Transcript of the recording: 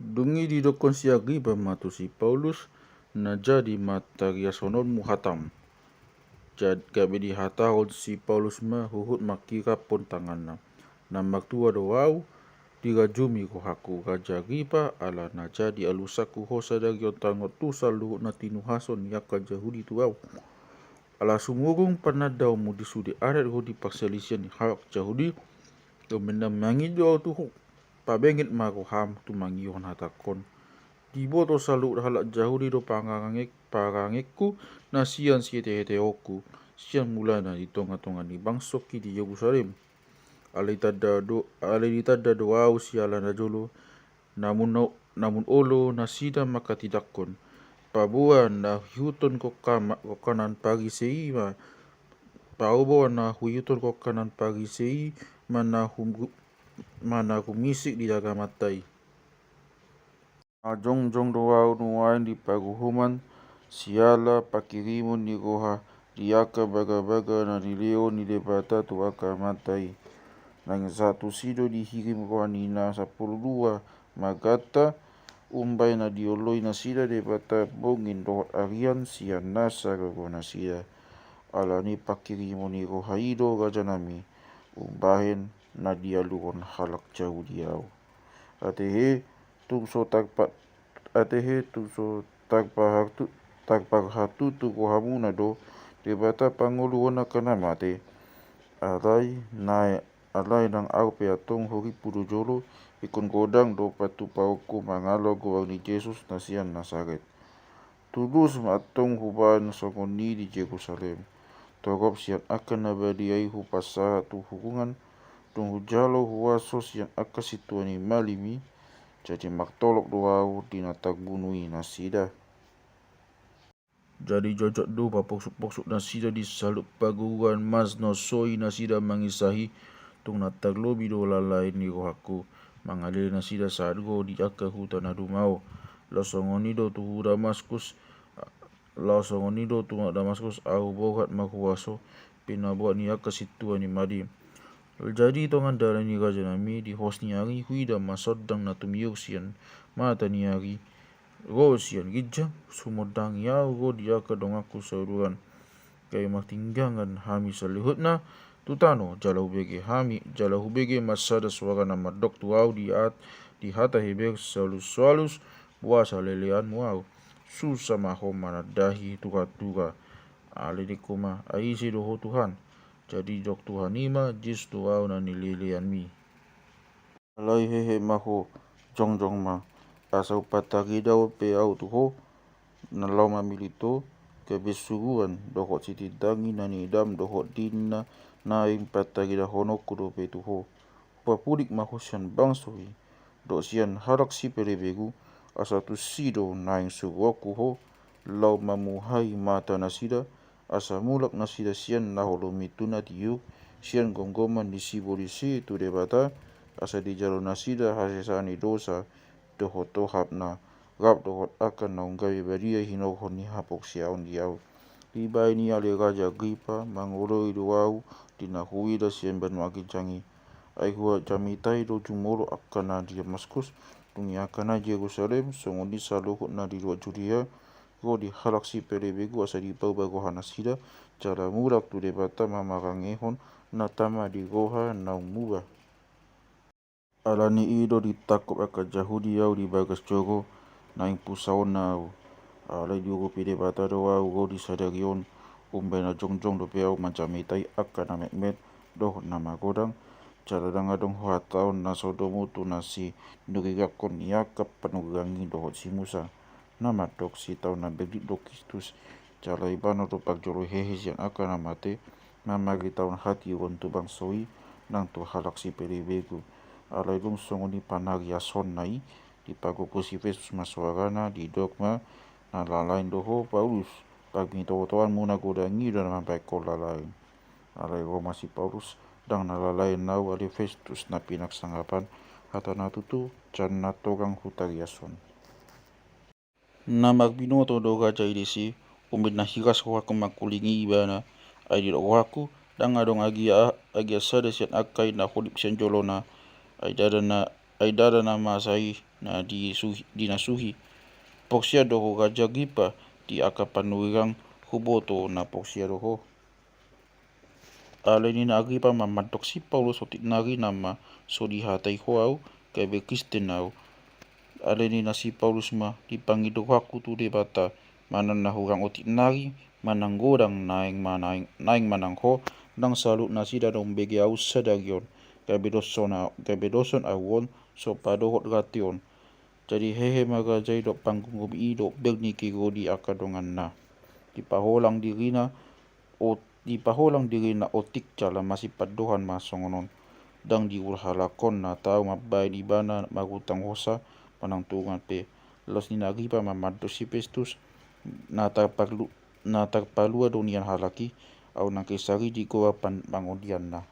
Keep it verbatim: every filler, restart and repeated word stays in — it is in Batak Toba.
Dung i didokkon si Agripa ma tu si Paulus, na jadi ma tariashononmu hatam. Gabe dihatahon si Paulus ma huhut mangkiraphon tanganna. Na martua do ahu, dirajumi rohangku, Raja Agripa, ala na jadi alusanku ho sadari on tangon tu saluhut na tinuhason ni angka Jahudi tu ahu. Ala sumurung panandaonmu di sude adat ro di parsalisian ni halak Jahudi, domenna mangido ahu tu ho, pabenget ma roham tu mangihon hatangkon. Diboto saluhut halak Jahudi do parangekku na sian siteheteonku, sian mulana di tongatonga ni bangsongki di Jerusalem. Alai ditanda do ahu siala na jolo, namun olo nasida mangkatindangkon. Paboa na huihuthon gokkanan Parise i ma, paboa na huihuthon gokkanan Parise i ma na humisik di agamanta i. Jongjong do ahu nuaeng di paruhuman siala pangkirimon ni roha di angka bagabaga na nilehon ni Debata tu angka amanta i. Naeng sahat tusi do dihirim roha ni na sampulu dua marganta, umbahen na dioloi nasida Debata bongin dohot arian sian nasa gogo nasida. Alani pangkirimon ni roha i do, rajanami, umbahen na dialuhon halak Jahudi ahu. Atehe tung so tarpa atehe tung so tarpahatutu rohamuna do Debata pangoluhon angka na mate. Alai nang ahu pe antong horimpu do jolo, ingkon godang do patupaonku mangalo goar ni Jesus na sian Nasaret. Tulus ma antong hubahen songon i di Jerusalem. Torop sian angka na badia i hupasahat tu hurungan, dung hujalo huaso sian angka sintua ni malim i, jadi martolop do ahu di na tarbunu i nasida. Jadi jotjot do papoksukpoksuk nasida di saluhut paguruan, mas no soi nasida mangisahi. Tung na tarlobi do lalaen ni rohangku mangalele nasida sahat ro di angka huta na dumao. Laos songon i do tu Damaskus, laos songon i do tu Damaskus ahu borhat marhuaso pinaboa ni angka sintua ni malim. Jadi tongan dalan i, rajanami, di hos ni ari huida ma sondang na tumiur sian mata ni ari ro sian ginjang, sumondangi ahu ro di angka donganku sauduran. Gabe martinggangan hami saluhutna tu tano, jala hubege hami, jala hubege ma sada suara na mandok tu ahu di hata Heber, Salus, Salus, boasa leleanmu ahu? Susa ma ho manandahi turatura. Alai ningku ma, ai ise do ho Tuhan? Jadi didok Tuhan i ma, Jesus do ahu na nileleanmi. Alai hehe ma ho, jongjong ma, asa hupatarida pe ahu tu ho na laho mamillit ho, gabe suruan dohot sitindangi na niidam dohot di na naeng pataridahononku dope tu ho. Hupapudik ma ho sian bangso i dohot sian halak sipelebegu, asa tusi do naeng suruonku ho laho mamuhai mata nasida, asa mulak nasida sian na holom i tu na tiur, sian gomgoman ni sibolis i tu Debata, asa dijalo nasida hasesaan ni dosa dohot tohapna, rap dohot angka naung gabe badia hinorhon ni haporseaon di ahu. Dibahen i ale Raja Agripa, mangoloi do ahu di na huida sian banua ginjang i. Ai hujamitahon do jumolo angka na di Damaskus, dung i angka na di Jerusalem, songon i saluhut na di luat Judea, ro di halak sipelebegu asa dipaubah roha nasida, jala mulak tu Debata mamarangehon na tama di roha naung muba. Alani i do ditangkup angka Jahudi ahu di bagas joro, naeng pusaonna ahu. Alai diurupi Debata do ahu ro di sadari on, umbahen na jongjong dope ahu manjamitahi angka na metmet dohot na magodang, jala ndang adong huhatahon na so domu tu na sinuriranghon ni angka panurirang i dohot si Musa, na mandok sitaonon na berdik do Kristus, jala ibana do parjolo hehe sian angka na mate, na maritahon hatiuron tu bangso i nang tu halak sipelebegu. Alai dung songon i panariashonna i, dipagogo si Festus ma soarana, didok ma, na lalaen do ho Paulus, parbinotoanmu na godang i do na mambahen ho lalaen. Alai ro ma si Paulus, ndang na lalaen ahu ale Festus na pinarsangapan, hata na tutu, jala na torang hutariashon. Na marbinoto do raja i disi, umbahen na hiras rohangku mangkulingi ibana, ai didok rohangku, ndang adong agia, agia sada sian angka i na holip sian jolona, ai ndada na, ai ndada na masa i, na di suhi, di na suhi. Porsea do ho Raja Agripa di angka panurirang, huboto na porsea do ho. Alani na Agripa ma mandok si Paulus, otik nari nama so dihatai ho ahu, gabe Kristen ahu. Alani na si Paulus ma dipangido rohangku tu Debata, manang na hurang otik nari, manang godang naeng manang, naeng manang ho, ndang saluhut nasida na umbege ahu sadari on, gabe doshon, gabe doshon ahu on, so padohot rante on. Jadi hehe ma raja i dohot panggomgomi i dohot ber ni Kiro di angka donganna. Dipaholang dirina, o, dipaholang dirina otik jala masipandohan ma songon on. Ndang diula halak on na tau mambahen ibana marutang hosa manang turunan pe. Laos ninna Agripa ma mandok si Festus, na tarparlu, na tarpalua do nian halak i, ahu nang Kesar i digoar pan-, pangondianna.